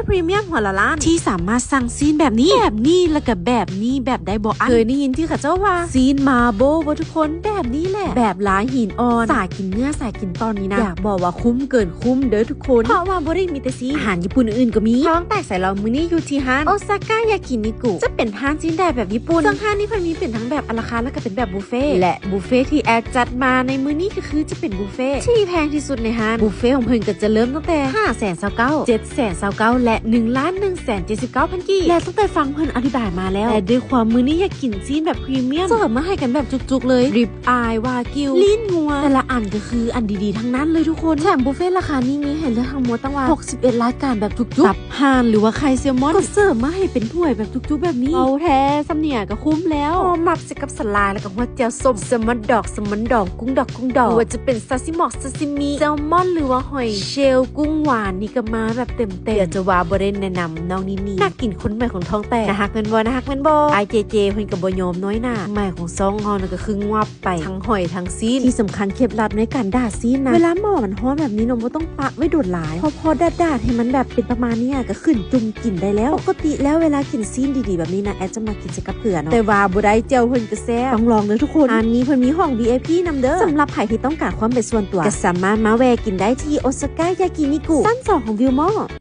ພຣີມຽມຫົວລະລ້ານ ທີ່ສາມາດສັ່ງຊີ້ນແບບນີ້ ແບບນີ້ ແລ້ວກໍແບບນີ້ ແບບໄດ້ບໍ່ອັນ. ເຄີຍໄດ້ຍິນທີ່ເຂົາເຈົ້າວ່າຊີ້ນມາໂບບໍ່ທຸກຄົນ? ແບບນີ້ແຫຼະ ແບບລາຍຫີນອ່ອນ ສາຍກິນເນື້ອ ສາຍກິນຕອນນີ້ນະ ຢາກບອກວ່າຄຸ້ມເກີນຄຸ້ມເດີທຸກຄົນ ເພາະວ່າບໍ່ໄດ້ມີແຕ່ຊີ້ນ ອາຫານຍີ່ປຸ່ນອື່ນໆກໍມີ. ທ້ອງແຕກໃສ່ລອງມື້ນີ້ຢູ່ທີ່ຮ້ານ Osaka Yakiniku ຈະເປັນຮ້ານຊີ້ນດາດແບບຍີ່ປຸ່ນ ເຊິ່ງຮ້ານນີ້ເພິ່ນມີເປັນທັງແບບອາລາຄາດ ແລ້ວກໍເປັນແບບບຸບເຟ ແລະ ບຸບເຟທີ່ແອດຈັດມາໃນມື້ນີ້ກໍຄືຈະເປັນບຸບເຟທີ່ແພງທີ່ສຸດໃນຮ້ານ. ບຸບເຟຂອງເພິ່ນກໍຈະເລີ່ມຕັ້ງແຕ່ ຫ້າແສນຊາວເກົ້າ ເຈັດແສນຊາວເກົ້າ ແລະ ໜຶ່ງລ້ານໜຶ່ງແສນເຈັດສິບເກົ້າພັນກີບ. ແລະ ຕັ້ງແຕ່ຟັງເພິ່ນອະທິບາຍມາແລ້ວ ແລະ ດ້ວຍຄວາມມື້ນີ້ຢາກກິນຊີ້ນແບບພຣີມຽມ ເສີມມາໃຫ້ກັນແບບຈຸກໆເລີຍ ລິບອາຍ ວາກິວ ລີ້ນງົວ ແຕ່ລະອັນກໍຄືອັນດີໆທັງນັ້ນເລີຍທຸກຄົນ. ແຖມບຸບເຟລາຄານີ້ມີໃຫ້ເລືອກທັງໝົດຕັ້ງວ່າ ຫົກສິບເອັດລາຍການແບບຈຸກໆ ຕັບຫ່ານ ຫຼືວ່າໄຂ່ແຊວມອນ ກໍເສີມມາໃຫ້ເປັນຖ້ວຍແບບຈຸກໆແບບນີ້. ເວົ້າແທ້ ສຳເນຍກໍຄຸ້ມແລ້ວ ຫອມມັບໃສ່ກັບສາຫຼ່າຍ ແລ້ວກໍຫົວແຈ່ວສົ້ມ ແຊວມອນດອກ ແຊວມອນດອງ ກຸ້ງດອກ ກຸ້ງດອງ ບໍ່ວ່າຈະເປັນຊາຊິໝອກ ຊາຊິມິ ແຊວມອນ ຫຼືວ່າຫອຍເຊວ ກຸ້ງຫວານນີ້ກໍມາແບບເຕັມໆ. ດຽວຈະວ່າບໍ່ໄດ້ແນະນຳນ້ອງນີ່ນີ່ ນັກກິນຄົນໃໝ່ຂອງທ້ອງແຕກ ໜ້າຮັກແມ່ນບໍ່? ໜ້າຮັກແມ່ນບໍ່? ອ້າຍເຈເຈເພິ່ນກໍບໍ່ຍອມນ້ອຍໜ້າ ໃໝ່ຂອງຊ່ອງເຮົານັ້ນກໍຄືງວບ ໄປທັງຫອຍທັງຊີ້ນ. ທີ່ສຳຄັນເຄັດລັບໃນການດາດຊີ້ນນະ ເວລາໝໍ້ມັນຮ້ອນແບບນີ້ເນາະ ບໍ່ຕ້ອງປະໄວ້ດົນຫຼາຍ ພໍໆດາດໆໃຫ້ມັນແບບເປັນປະມານນີ້ ກໍຂຶ້ນຈຸ່ມກິນໄດ້ແລ້ວ. ປົກກະຕິແລ້ວເວລາກິນຊີ້ນດີໆແບບນີ້ນະ ແອດຈະມັກກິນໃສ່ກັບເກືອເນາະ ແຕ່ວ່າບໍ່ໄດ້ ແຈ່ວເພິ່ນກໍແຊບ ຕ້ອງລອງເດີທຸກຄົນ. ຮ້ານນີ້ເພິ່ນມີຫ້ອງ ວີໄອພີ ນຳເດີ ສຳລັບໃຜທີ່ຕ້ອງການຄວາມເປັນສ່ວນຕົວ ກໍສາມາດມາແວ່ກິນໄດ້ທີ່ Osaka Yakiniku ຊັ້ນສອງຂອງ View Mall.